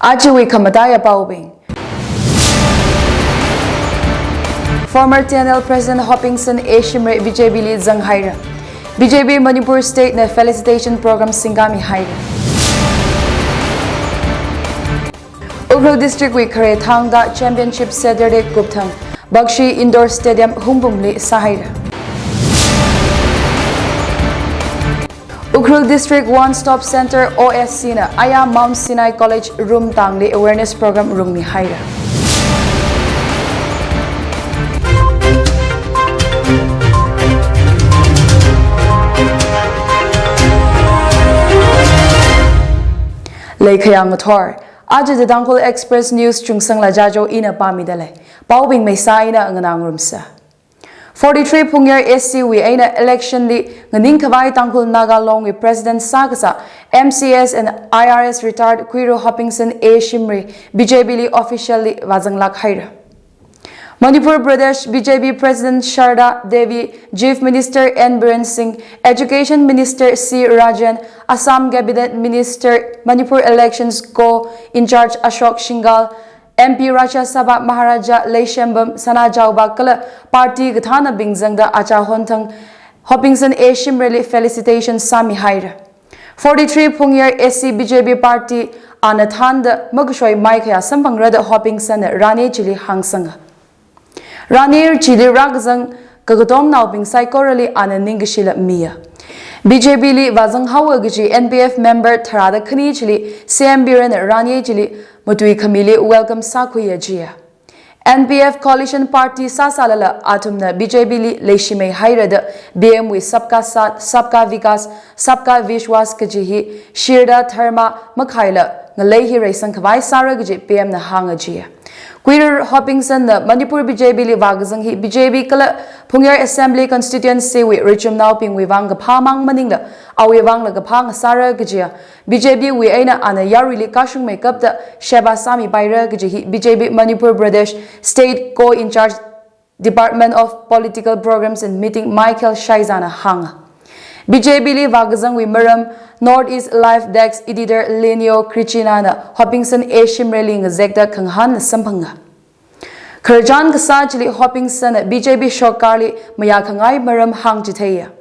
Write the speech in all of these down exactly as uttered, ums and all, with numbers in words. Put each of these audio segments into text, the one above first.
Ajawui khamataiya paobing. Former T N L President Hopingson A Shimray B J P li zanghaira. B J P Manipur State na felicitation program singkami haira. Ukhrul District wui khare thangda Championship Saturday kupthang Bakshi Indoor Stadium Hungpungli sāhaira. Ukhrul District One Stop Center O S C na aya Mount Sinai College room tangli awareness program rungmi haira. Leikhayang ngathor. Aja The Tangkhul Express News chungsangla Jajo ina pāmida lei. Paobing meisā ina nganā ngarumsa. Forty-three Phungyar S C wui eina election li nganingkhavai Tangkhul Naga Long wui President sākasā M C S and I R S retired Kuiru Hopingson A Shimray B J P li officially vāzanglāk haira. Manipur Pradesh B J P President Sharda Devi, Chief Minister N Biren Singh, Education Minister C Rajen, Assam Cabinet Minister, Manipur Elections Co in-charge Ashok Shinghal, M P Rajya Sabha Maharaja Leishemba Sanajaoba kala party kathānabing zangda aja honthang Hopingson A Shimray li felicitation sāmi haira. Forty-three Phungyar S C B J P party ana thānda makashoi maikhaya samphangra da Hopingson na ranye chili hāngsanga. Ranye chili rākazang kakatomnaobing saikorali ana ningkashila miya. B J P li vāzanghaowa kaji N P F member tharāda khani chili C M Biren na ranye chili matuikhamili welcome sākhuiya jiya. N P F coalition party sāsālala athumna B J P li leishimei haira da P M wui Sabka Saath, Sabka Vikas, Sabka Vishwas kaji hi shirda dharma makhaila ngalei hi reisangkhavai sāra kaji P M na hānga jiya. Kuiru Hopingson na Manipur B J P li vākazang hi B J P kala Phungyar Assembly Constituency wui richumnaobingwui vang kaphāmang maningla awui vangla kaphā ngasāra kajiya. B J P wui eina ana yaruili kashungmeikapta sheba sāmipaira kaji hi B J P Manipur Pradesh State Co in-charge Department of Political Programs and Meeting Michael Shaiza na hānga. B J P li vākazangwui maram North East Live Desk Editor Lenio Krichina na Hopingson A Shimray li ngazekda khangahānna samphanga. Khararchan kasā chili Hopingson na B J P sorkarli mayākhangai maram hāngchitheiya.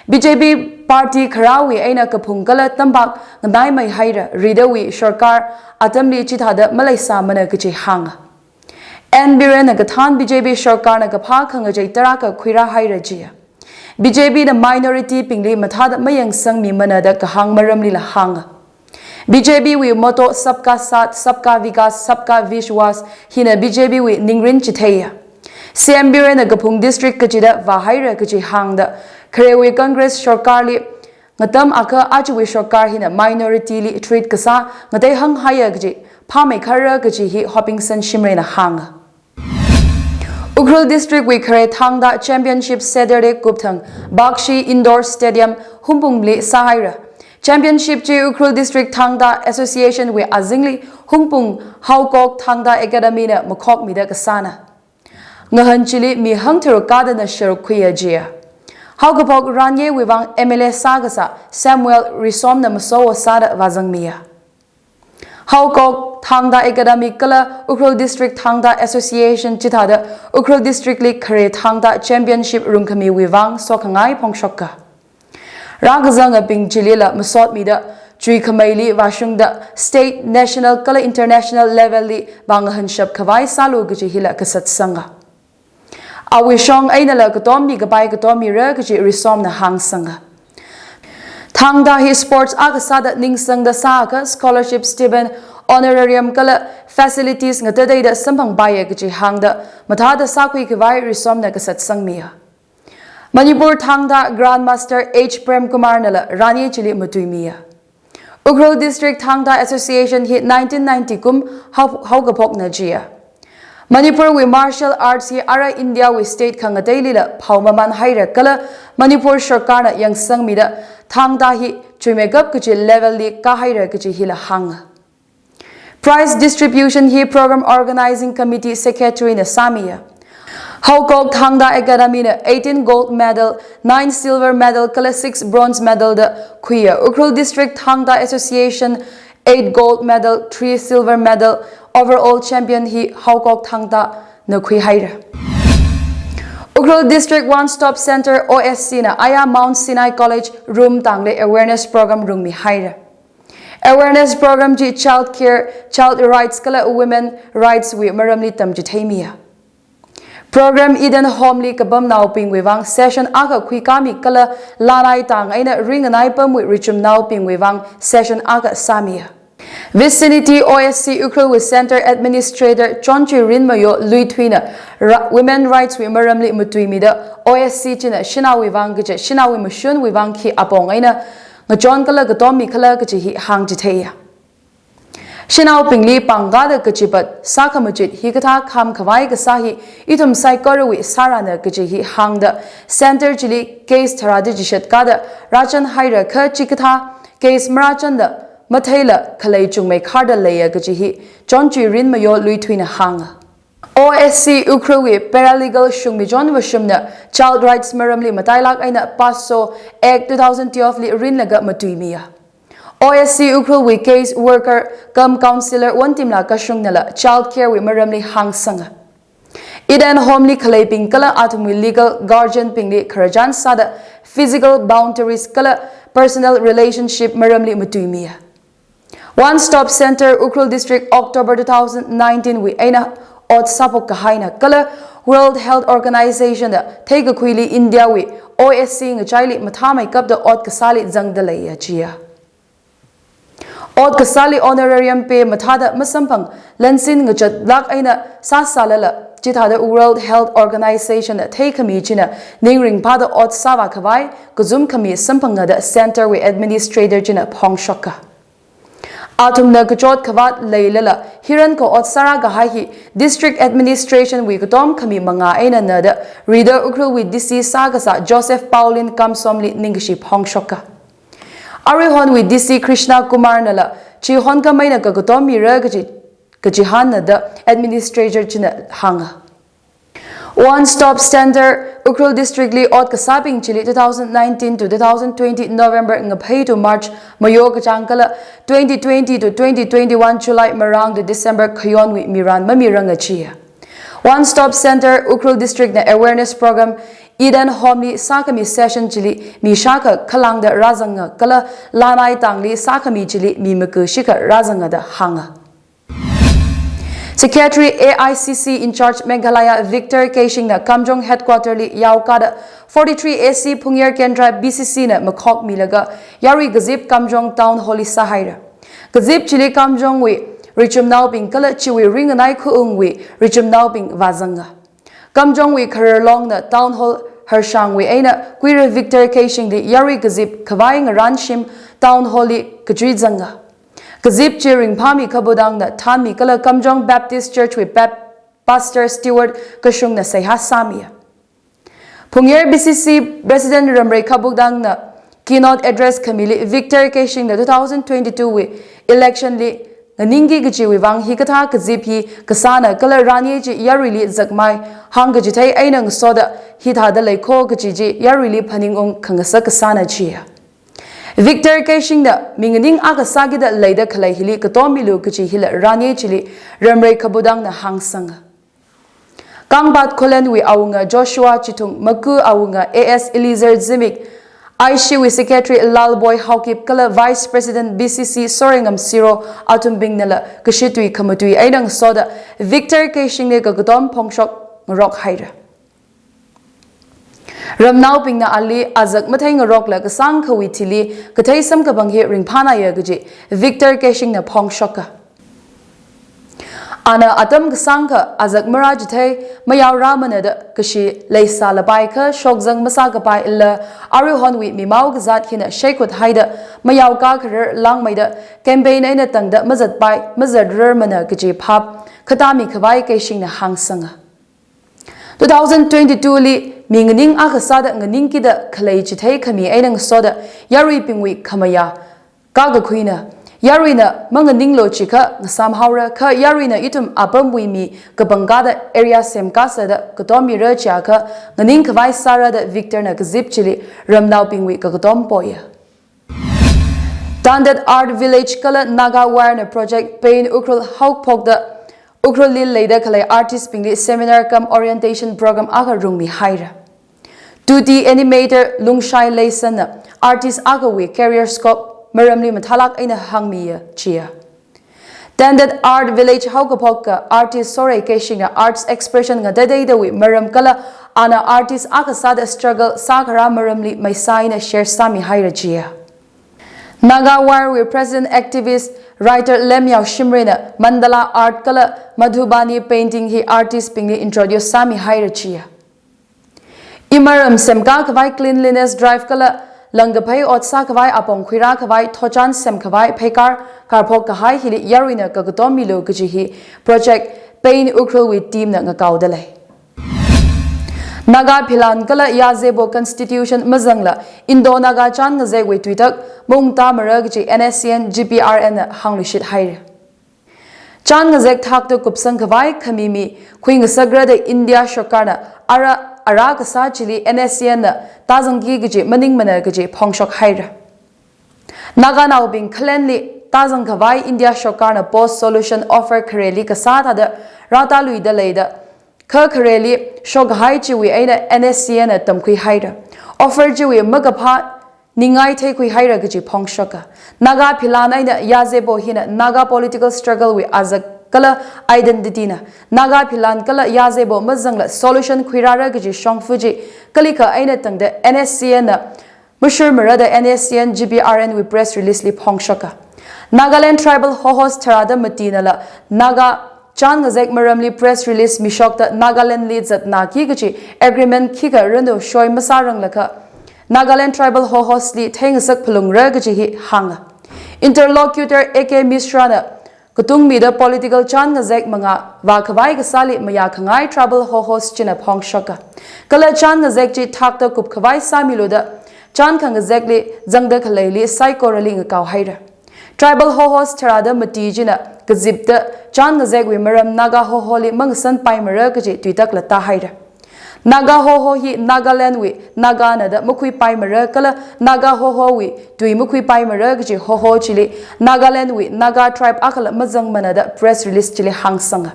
B J P party kharāwui eina kaphung kala tampak nganaimei haira, ridawui sorkar atamli chithāda maleisāmana kaji hānga. N Biren na kathān B J P sorkarna kaphā khangachei tarākha khuirā haira jiya. B J P na minority bingli mathāda mayangsangmimana da kahāng maramlila hānga. B J P wui motto Sabka Saath, Sabka Vikas, Sabka Vishwas hina B J P wui ningrin chitheiya. C M Biren na kaphung district kachida vāhaira kaji hāngda, kharewui Congress sorkarli ngatam akha ajawui sorkar hina minority li treat kasā ngateihang haiya kaji phāmeikhara kaji hi Hopingson Shimray na hānga. Ukhrul District wui khare thangda Championship Saturday kupthang Bakshi Indoor Stadium Hungpungli sāhaira. Championship chi Ukhrul District Thangda Association wui azingli Hungpung Haokok Thangda Academy na makhokmida kasāna. Ngahān chili mi hangtharuk kadana sharuk khuiya jiya. Haokaphok ranyewui vang M L A sākasā Samuel Risom na masowo sāda vāzangmiya. Haokok Thangda Academy kala Ukhrul District Thangda Association chithāda Ukhrul District li khare thangda championship rungkhamiwui vang sokhangai phongshoka. Rākazangabing chilila masotmida chuikhameili vāshungda state, national kala international level li vāngahānshap khavai sālu kaji hila kasatsanga. Awui shong einala katommi kapai katommira kaji Risomna hāngsanga. Thangda hi sports akha sāda ningsangda sāakha scholarship, stipend, honorarium kala facilities ngatateida samphangpaiya kaji hāngda mathāda sākhui khavai Risomna kasatsangmiya. Manipur Thangda Grandmaster H Premkumar nala ranye chili matuimiya. Ukhrul District Thangda Association hi nineteen ninety kum hao-, haokaphokna jiya. Manipurwui martial arts hi ara Indiawui state khangateilila phao maman haira kala Manipur sorkarna yangsangmida thangda hi chuimeikap kaji level li kāhaira kaji hila hānga. Prize distribution hi Program Organizing Committee Secretary na sāmiya. Haokok Thangda Academy na eighteen gold medal, nine silver medal kala six bronze medal da khuiya. Ukhrul District Thangda Association eight gold medal, three silver medal, overall champion hi Haokok Thangtana khuihaira. Ukhrul District One Stop Center, O S C na aya Mount Sinai College room tangli awareness program rungmihaira. Awareness program chi child care, child rights kala women rights wui maramli tamchitheimiya. Program Eden Home li kapamnaobingwui vang session akha khuikāmi kala Lanai tang eina Ringanai pamwui richumnaobingwui vang session akha sāmiya. Vicinity O S C Ukhrulwui Center Administrator Chonchuirin Mayo Luithuina ra-, women rights wui maramli matuimida O S C china shanaowui vang kaja shanaowui mashunwui vang khi apong eina ngachon kala katommi khala kaji hi hāngchitheiya. Shanaobingli pangkāda kachipat sākhamachit hikathā khāmkhavai kasā hi ithum saikorawui sārana kaji hi hāngda center chili case tharāda chishat kāda rāchanhaira kha chikathā case marāchanda matheila khalei chungmeikharda leiya kaji hi Chonchuirin Mayo Luithuina hānga. O S C Ukhrulwui paralegal Shungmichon Vashumna child rights maramli matailāk eina PASO Act two thousand twelve li rinlaga matuimiya. O S C Ukhrulwui case worker cum counselor Wantimla Kashungnala child care wui maramli hāngsanga. Eden Home li khaleibing kala athumwui legal guardian bingli khararchan sāda physical boundaries kala personal relationship maramli matuimiya. One Stop Center Ukhrul District October two thousand nineteen wui eina ot sāphok kahaina kala World Health Organization da theikakhuili India wui O S C ngachaili mathāmeikapda ot kasāli zangda leiya chiya. Ot kasāli honorarium pay mathāda masamphang lansin ngachatlāk eina sāsālala chithāda World Health Organization da theikhami china ning ringphāda ot sāvākhavai kazum khami samphanga da center wui administrator china phongshoka. Athumna kachot khavāt leilala hiran ko ot sārākahai hi district administration wui katom khami mangā eina nada rida Ukhrulwui D C sākasā Joseph Paulin Kamsomli ningkashi phongshoka. Aruihonwui D C Krishna Kumarnala chihon kameina kakatom mira kaji, kachihānna da administrator china hānga. One Stop Center Ukhrul District li ot kasābing chili two thousand nineteen to two thousand twenty November ngaphei to March mayo kachāng kala twenty twenty to twenty twenty-one July marāng to December khayonwui miran mamiranga chiya. One Stop Center Ukhrul District na awareness program Eden Home li sākhami session chili mi shākha khalāngda rāzanga kala Lanai tangli sākhami chili mi maku shikha rāzanga da hānga. Secretary A I C C in charge Meghalaya Victor Keishingna Kamjong headquarter li yaokāda forty-three A C Phungyar Kendra B C C na makhokmilaga yarui kazip Kamjong Town Hall li sāhaira. Kazip chili Kamjongwui richumnaobing kala chiwui ringanai khaungwui richumnaobing vāzanga. Kamjongwui kharar longna Town Hall harshangwui eina kuira Victor Keishingli yarui kazip khavai ngarānshim Town Hall li kachui zanga. Kazip chi ringphāmi khabudangna thanmi kala Kamjong Baptist Church wui Bap-, Pastor Stewart Kashungna seihā sāmiya. Phungyar B C C President Ramrei Khabukdangna keynote address khamili Victor Keishingna two thousand twenty-two wui election li nganingki kajiwui vang hikathā kazip hi kasāna kala ranye chi yaruili zakmai hāngkachithei eina ngasoda hithāda leikho kaji chi yaruili phaningung khangasak kasāna chiya. Victor Keishingna mi nganing akha sākida leida khalei hili katom milu kaji hila ranye chili Ramrei Khabudangna hāngsanga. Kangpat Kholenwui awunga Joshua Chithung, Maku awunga A S Eliezer Zimik, Aishiwui Secretary Lalboi Haokip kala Vice President B C C Sorengam Siro athumbingnala kashi tui khamatui eina ngasoda Victor Keishingli kakatom phongshok ngarok haira. Ramnaobingna ali azak mathei ngarokla kasāngkhawui thili kathei samkaphang hi ringphānaya kaji Victor Keishingna phongshoka. Ana atam kasāngkha azak marāchithei mayaorāmana da kashi leisālapai kha shokzang masākapaila aruihonwui mimao kazāt hina sheikhut haida mayaokā kharar langmeida campaign eina tangda mazatpai mazatrarmana kaji phap khatāmi khavai Keishingna hāngsanga. Two thousand twenty-two li mi nganing akha sāda nganingkida khalei chithei khami eina ngasoda yaruibingwui khamayā kakakhuina. Yaruina manganinglo chikha ngasāmhaora kha yaruina ithum apamwui mi kapangkāda area semkasāda katom mira chiakha nganing khavai sāra da Victor na kazip chili ramnaobingwui kakatom poya. Tandet Art Village kala Naga Wire na Project Paint Ukhrul haophokda Ukhrulli leida khalei artist bingli seminar cum orientation program akha rungmi haira. Two D animator Lungshai Leisanna artist akhawui career scope maramli mathālāk eina hāngmiya chiya. Tandet Art Village haokaphokka artist Sorei Keishingna arts expression ngatateidawui maram kala ana artist akha sāda struggle sākharā maramli maisā eina share sāmi haira chiya. Naga Wire wui president, activist, writer Lemyao Shimrayna mandala art kala Madhubani painting hi artist bingli introduce sāmi haira chiya. Imaram semkā khavai cleanliness drive kala langkaphei ot sākhavai apong khuirā khavai thotchan semkhavai pheikar karphok kahai hili yaruina kakatom milu kaji hi Project Paint Ukhrulwui team na ngakaoda lei. Naga Philan kala Yazebo constitution mazangla Indo-Naga chān ngazekwui tuitak maungtāmara kaji N S C N G P R N na hāngluishit haira. Chān ngazek thakta kupsang khavai khami mi khuingasakra da India sorkarna ara ara kasā chili N S C N na tāzangki kaji maningmana kaji phongshok haira. Naganaobing khalenli tāzang khavai India sorkarna post solution offer khareli kasā thāda rātāluida leida kha khareli shokkahai chiwui eina N S C N na tamkhui haira. Offer chiwui makaphā ningai theikhui haira kaji phongshoka. Naga Philan eina Yazebo hina Naga political struggle wui azak kala identity na. Naga Philan kala Yazebo mazangla solution khuirāra kaji shongfa chi kalikha eina tangda N S C N na mashurmara da N S C N G P R N wui press release li phongshoka. Nagaland tribal hohos tharāda matinala Naga chān ngazek maramli press release mishokta Nagaland li zatnaki kaji agreement khikha ranu shoi masāranglakha Nagaland tribal hohos li theingasak phalungra kaji hi hānga. Interlocutor A K Mishra na katungmida political chān ngazek mangā vākhavai kasāli mayākhangai tribal hohos china phongshoka. Kala chān ngazek chi thakta kupkhavai sāmilu da chān khangazekli zangda khaleili saikorali ngakao haira. Tribal hohos tharāda mati china kazipda chān ngazekwui maram Naga hoholi mangasanpaimara kaji tuitakla tāhaira. Naga hoho hi Nagaland wui Nagana da makhuipaimara kala Naga hohowui tui makhuipaimara kaji hoho chili Nagaland wui Naga tribe akhala mazangmana da press release chili hāngsanga.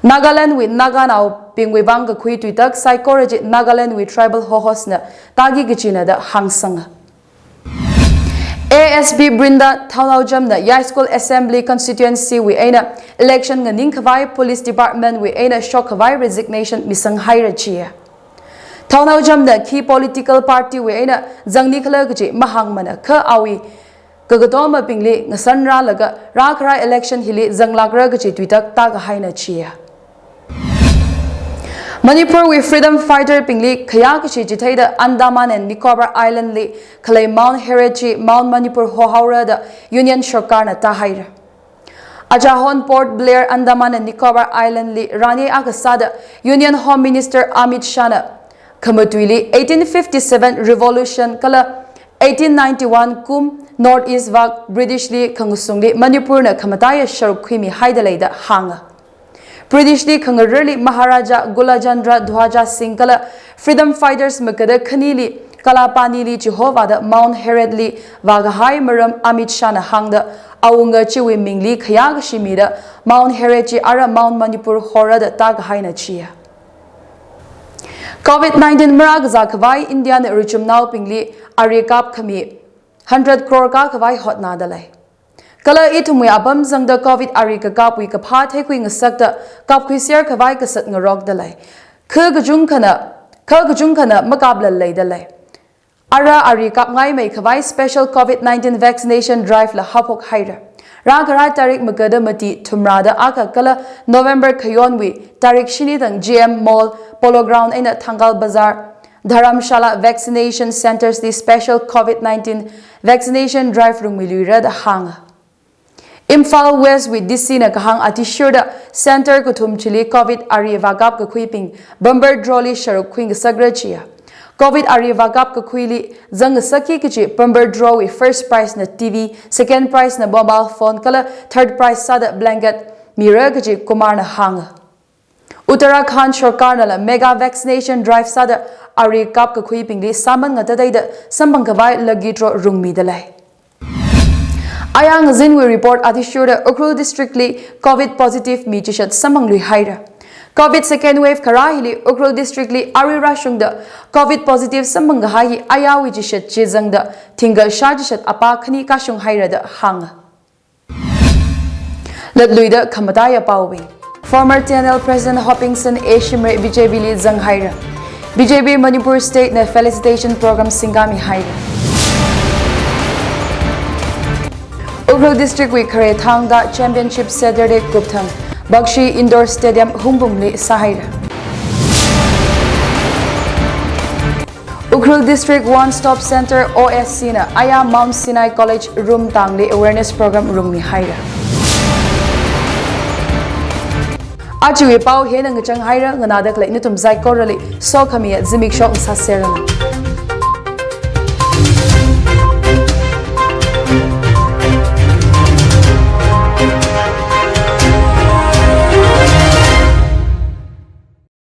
Nagaland wui Naganaobingwui vang kakhui tuitak saikora chi Nagaland wui tribal hohos na tāki kachina da hāngsanga. A S P Brinda Thounaojam na Yaskul Assembly Constituency wui eina election nganing khavai Police Department wui eina shokkhavai resignation misang haira chiya. Thounaojam na khi political party wui eina zangni khala kaji mahāngmana kha awui kakatomabingli ngasanrālaga rākharā election hili zanglākra kaji tuitak tākahaina chiya. Manipur wui freedom fighter bingli khayā kashi chitheida Andaman and Nicobar Island li khalei Mount Herod chi Mount Manipur hohaora da Union sorkarna tāhaira. Ajahon Port Blair Andaman and Nicobar Island li rani akha sāda Union Home Minister Amit Shah na khamatuili eighteen fifty-seven revolution kala eighteen ninety-one kum North East vak British li khangasungli Manipur na khamataiya sharuk khuimi haida leida hānga. British li khangararli Maharaja Gulachandra Dhwaja Singh kala freedom fighters makada khanili Kalapani li chihovāda Mount Herod li vākahai maram Amit Shah na hāngda awunga chiwui mingli khayā kashi mida Mount Herod chi ara Mount Manipur hora da tākahaina chiya. Covid nineteen marākazā khavai India na richumnaobingli ari kapkhami hundred crore kakhavai hotnada lei. Kala ithumwui apam zangda Covid ari kakapwui kaphā theikhui ngasakta kapkhuiser khavai kasat ngarokda lei. Kha kachungkhana, kha kachungkhana makaplal leida lei. Ara ari kapngaimei khavai special Covid nineteen vaccination drive la haophok haira. Rākharā tarik makada mati thumrada akha kala November khayonwui tarik shini thang G M Mall, Polo Ground eina Thangal Bazar, Dharamshala vaccination centers li special Covid nineteen vaccination drive rungmiluira da hānga. Imphal West wui D C na kahāng athishurda center kathum chili Covid ari vākap kakhuibing bumper draw li sharuk khuingasakra chiya. Covid ari vākap kakhuili zangngasakki kaji bumper draw wui first prize na T V, second prize na mobile phone kala third prize sāda blanket mira kaji Kumar na hānga. Uttarakhand sorkarnala mega vaccination drive sāda ari kapkakhuibingli sāman ngatateida samphang khavai lucky draw rungmida lei. Aya ngazinwui report athishurda Ukhrul District li Covid positive mi chishat samphangluihaira. Covid second wave kharā hili Ukhrul District li arui rāshungda Covid positive samphang kahai hi ayāwui chishat chi zangda thingkha shā chishat apā khani kashunghaira da hānga. Latluida khamataiya paobing. Former T N L President Hopingson A Shimray B J P li zanghaira. B J P Manipur State na felicitation program singkāmihaira. Ukhrul District wui khare thangda Championship Saturday kupthang Bakshi Indoor Stadium Hungpungli sāhaira. Ukhrul District One Stop Center O S C na aya Mount Sinai College Rumtangli awareness program rungmihaira. Ajawui pao hina ngachanghaira, nganāda khalei nathum saikorali sokhamiya zimiksho sāseranu.